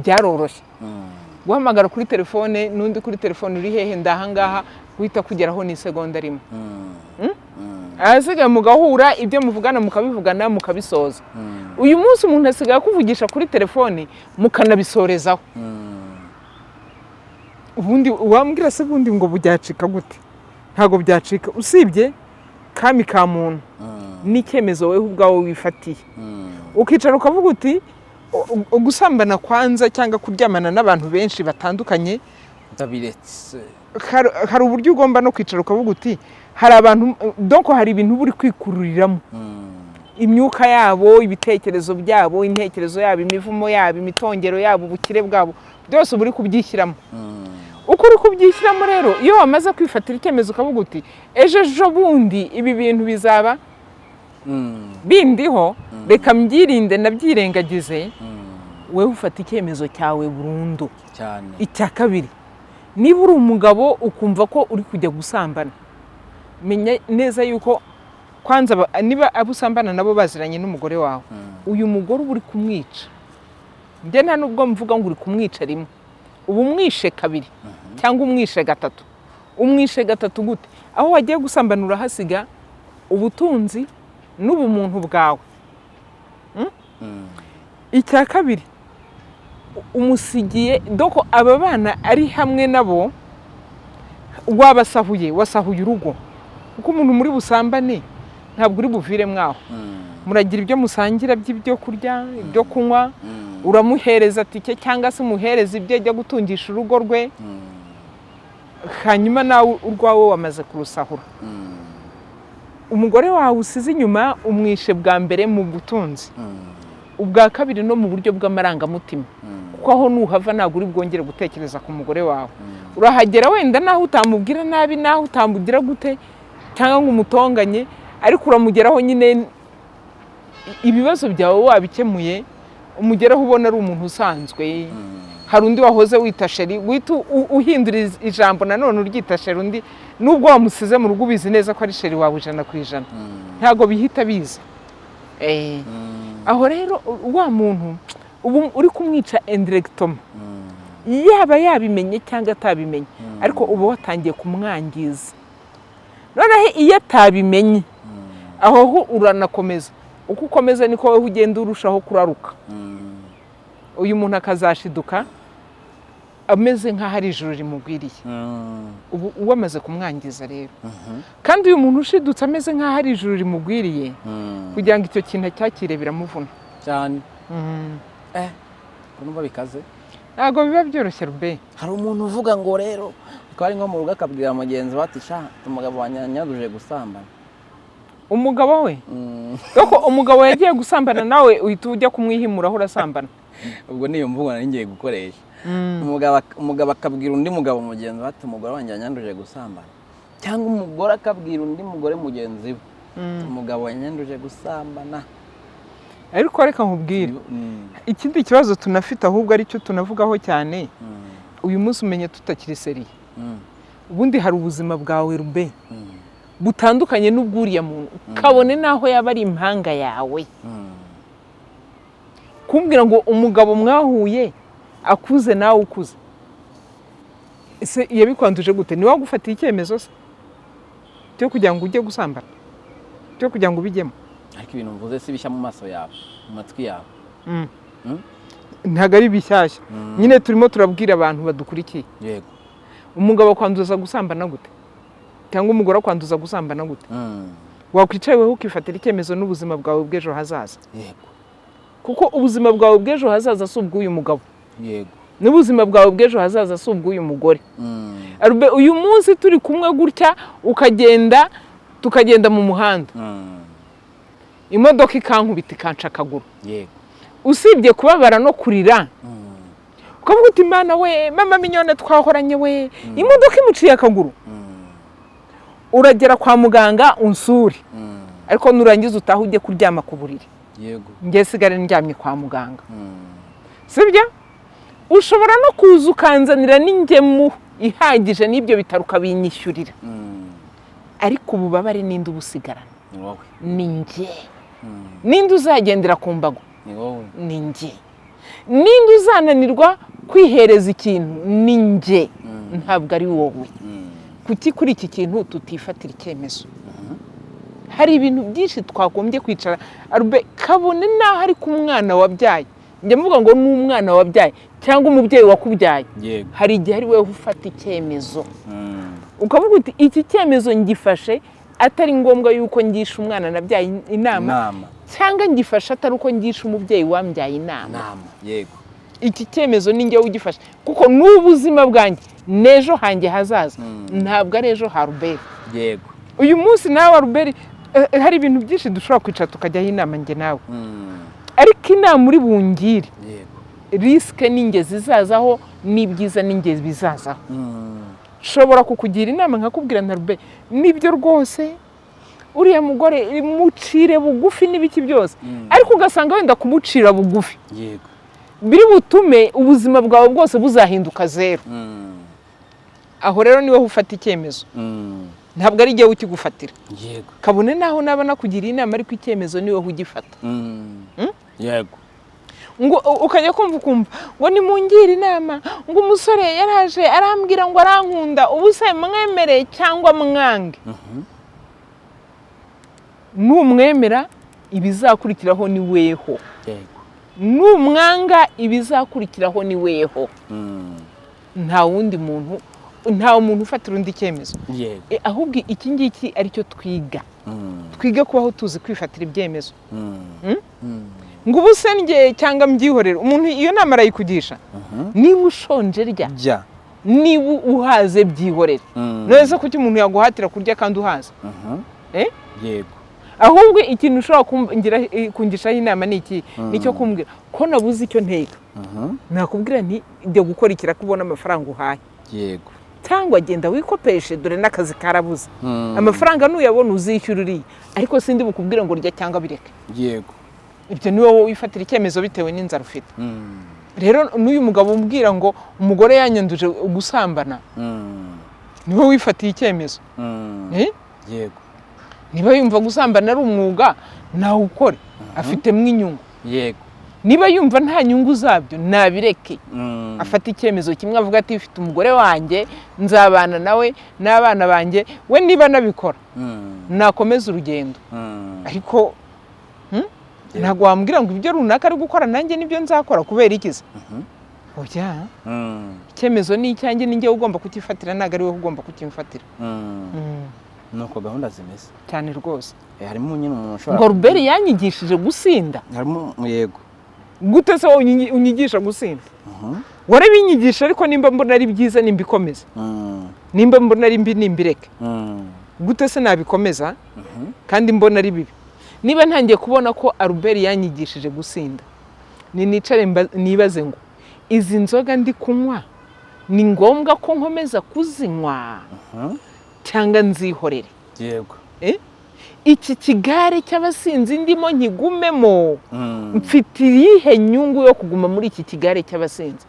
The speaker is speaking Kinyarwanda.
Byaroroshye guhamagara kuri telefone n'undi kuri telefone: "Uri hehe?" "Ndahangaha." Guhita kugeraho ni isegonda rimwe. Ahasigaye mugahura, ibyo muvugana mukabivugana, mukabisoza. Uyu munsi umuntu asigaye akuvugisha kuri telefone mukanabisorezaho. Ubundi wambwira se ubundi ngo byacika gute? Ntabwo byacika, usibye kami ka muntu n'icyemezo wowe ubwawe wifatiye, ukicara ukavuga uti: "Gusambana kwanza cyangwa kuryamana n'abantu benshi batandukanye Ndabiretse." Hari uburyo ugomba no kwicara ukavuga uti: "Hari abantu, donc hari ibintu uba uri kwikururiramo, imyuka yabo, ibitekerezo byabo, intekerezo yabo, imivumo yabo, imitongero yabo, ubukire bwabo, byose uba uri kubyishyiramo." Uko uri kubyishyiramo rero, iyo wamaze kwifatira icyemezo ukavuga uti: "Ejo ejo bundi ibi bintu bizaba bindiho, reka mbyirinde, nabyirengagize," wowe ufata icyemezo cyawe burundu. Cyane. Icya kabiri, niba uri umugabo ukumva ko uri kujya gusambana, menya neza yuko kwanza niba abo usambana nabo baziranye n'umugore wawe, uyu mugore uba uri kumwica. Njye nta nubwo mvuga ngo uri kumwica rimwe, uba umwishe kabiri cyangwa umwishe gatatu. Umwishe gatatu gute? Aho wagiye gusambana urahasiga ubutunzi n'ubumuntu bwawe. Icya kabiri, umusigiye, donc aba bana ari hamwe nabo wabasahuye, wasahuye urugo, kuko umuntu muri busambane ntabwo uri buvire mwaho. Muragira ibyo musangira by'ibyo kurya, ibyo kunywa, uramuhereza tike cyangwa se umuhereza ibyo ajya gutungisha urugo rwe, hanyuma nawe urwawe wamaze kurusahura. Umugore wawe usize inyuma umwishe bwa mbere mu butunzi, ubwa kabiri no mu buryo bw'amarangamutima, kuko aho nuhava ntabwo uri bwongere gutekereza ku mugore wawe. Urahagera wenda naho utamubwira nabi, naho utamugira gute cyangwa ngo umutonganye, ariko uramugeraho nyine ibibazo byawe wabikemuye, umugeraho ubona ari umuntu usanzwe. Hari undi wahoze wita chéri, guhita uhindura ijambo nanone uryita chéri undi, nubwo wamusize mu rugo ubizi neza ko ari chéri wawe 100%, ntabwo bihita biza. Aho rero wa muntu ubu uri kumwica indirectement, yaba yabimenye cyangwa atabimenye, ariko uba watangiye kumwangiza. Noneho iyo atabimenye, aho ho uranakomeza. Uko ukomeza niko wowe ugenda urushaho kuraruka, uyu muntu akazashiduka ameze nk'aho ari ijoro rimugwiriye. Ubu wamaze kumwangiza rero. Kandi uyu muntu ushidutse ameze nk'aho ari ijoro rimugwiriye, kugira ngo icyo kintu acyakire biramuvuna. Cyane. Urumva bikaze. Ntabwo biba byoroshye, rube. Hari umuntu uvuga ngo rero akaba ari nko mu rugo, akabwira mugenzi we ati: "Sha, umugabo wanjye yanyanduje gusambana." Umugabo we? Kuko umugabo yagiye gusambana nawe uhita ujya kumwihimuraho urasambana? Ubwo niyo mvugo nari ngiye gukoresha. Umugabo akabwira undi mugabo mugenzi we ati: "Umugore wanjye yanyanduje gusambana," cyangwa umugore akabwira undi mugore mugenzi we: "Umugabo yanyanduje gusambana." Ariko reka nkubwire, ikindi kibazo tunafite ahubwo aricyo tunavugaho cyane uyu munsi, umenye tutakiri sérieux. Ubundi hari ubuzima bwawe, rube, butandukanye n'ubw'uriya muntu, kabone n'aho yaba ari impanga yawe. Kumbwira ngo umugabo mwahuye akuze nawe ukuze, ese yabikwanduje gute? Niwe wagufatiye icyemezo se cyo kugira ngo ujye gusambana, cyo kugira ngo ubijyemo? Ariko ibintu mvuze si bishya mu maso yawe, mu matwi yawe? Ntabwo ari bishyashya nyine, turimo turabwira abantu badukurikiye. Umugabo akwanduza gusambana gute, cyangwa umugore akwanduza gusambana gute? Wakwicaye wowe ukifatira icyemezo n'ubuzima bwawe bw'ejo hazaza, kuko ubuzima bwawe bw'ejo hazaza si ubw'uyu mugabo, n'ubuzima bwawe bw'ejo hazaza si ubw'uyu mugore. Arube, uyu munsi turi kumwe gutya, ukagenda, tukagenda mu muhanda, imodoka ikankubita ikanca akaguru, usibye kubabara no kurira, ukavuga uti: "Imana we, mama Mignone twahoranye we, imodoka imuciye akaguru." Uragera kwa muganga unsure, ariko nurangiza utaha ujye kuryama ku buriri, njye sigare ndyamye kwa muganga. Sibyo? Ushobora no kuza ukanzanira n'ingemu ihagije n'ibyo bitaro ukabinyishyurira, ariko ububabare ninde ubusigarana? Ni wowe. Ni njye. Ninde uzagendera ku mbago? Ni wowe. Ni njye. Ninde uzananirwa kwihereza ikintu? Ni njye, ntabwo ari wowe. Kuki kuri iki kintu tutifatira icyemezo? Hari ibintu byinshi twagombye kwicara arube, kabone n'aho ari ku mwana wabyaye. Njya mvuga ngo n'umwana wabyaye cyangwa umubyeyi wakubyaye, hari igihe ari wowe ufata icyemezo, ukavuga uti: "Iki cyemezo ngifashe atari ngombwa yuko ngisha umwana nabyaye inama, Inama. cyangwa ngifashe atari uko ngisha umubyeyi wambyaye inama." Inama, yego. Iki cyemezo ni njyewe ugifashe, kuko n'ubuzima bwanjye n'ejo hanjye hazaza, ntabwo ari ejo ha Ruberi. Uyu munsi nawe Ruberi, hari ibintu byinshi dushobora kwicara tukajyaho inama njye nawe, ariko inama uri bungire, risque n'inge zizazaho n'ibyiza n'inge bizazaho. Nshobora kukugira inama nkakubwira nka: "Rube, nibyo rwose, uriya mugore mucire bugufi n'ibiki byose," ariko ugasanga wenda kumucira bugufi biri butume ubuzima bwawe bwose buzahinduka zeru. Aho rero niwe ufata icyemezo, ntabwo ari igihe ukigufatira. Kabone naho naba nakugiriye inama, ariko icyemezo niwe ugifata. Yego. Ngo ukajya kumva ukumva ngo nimungire inama, ngo umusore yaraje arambwira ngo arankunda, ubu se mwemere cyangwa mwange? Numwemera, ibizakurikiraho ni weho. Numwanga, ibizakurikiraho ni weho. Nta wundi muntu, nta muntu ufatira undi icyemezo. Ahubwo iki ngiki aricyo twiga, twige kubaho tuzi kwifatira ibyemezo. Ngo ubu se njye cyangwa mbyihorere? Umuntu iyo nama arayikugisha. Niba ushonje, rya. Jya. Niba uhaze, byihorere. None se kuki umuntu yaguhatira kurya kandi uhaze? Eh? Yego. Ahubwo ikintu ushobora kungishaho inama ni iki? Nicyo kumbwira ko nabuze icyo nteka, nakubwira nti: "Jya gukora ikiraka ubona amafaranga uhaye, cyangwa genda wikopeshe, dore n'akazi karabuze. Amafaranga nuyabona uzishyura uriya." Ariko sindi bukubwire ngo rya cyangwa bireke. Ibyo ni wowe wifatira icyemezo bitewe n'inzara ufite. Rero n'uyu mugabo umbwira ngo umugore yanyanduje gusambana, niwe wifatiye icyemezo. Eh? Yego. Niba yumva gusambana ari umwuga, nawukore, afitemo inyungu. Niba yumva nta nyungu zabyo, nabireke. Afata icyemezo kimwe, avuga ati: "Mfite umugore wanjye, nzabana nawe n'abana banjye." We niba anabikora, nakomeza urugendo. Ariko ntabwo wambwira ngo ibyo runaka ari gukora nanjye nibyo nzakora. Kubera iki se? Oya. Icyemezo ni icyanjye, ni njyewe ugomba kucyifatira, ntabwo ari wowe ugomba kukimfatira. Nuko gahunda zimeze. Cyane rwose. Harimo nyine umuntu ushobora Ngo Ruberi yanyigishije gusinda. Harimo, yego. Gute se wowe unyigisha gusinda? Warabinyigisha, ariko nimba mbona ari byiza nimbikomeza, nimba mbona ari mbi nimbireke. Gute se nabikomeza kandi mbona ari bibi? Niba ntangiye kubona ko Albert yanyigishije gusinda, ni nicare nibaze ngo: izi nzoga ndi kunywa ni ngombwa ko nkomeza kuzinywa cyangwa nzihorere? Eh? Iki kigare cy'abasinzi ndimo nkigumemo? Mfite iyihe nyungu yo kuguma muri iki kigare cy'abasinzi?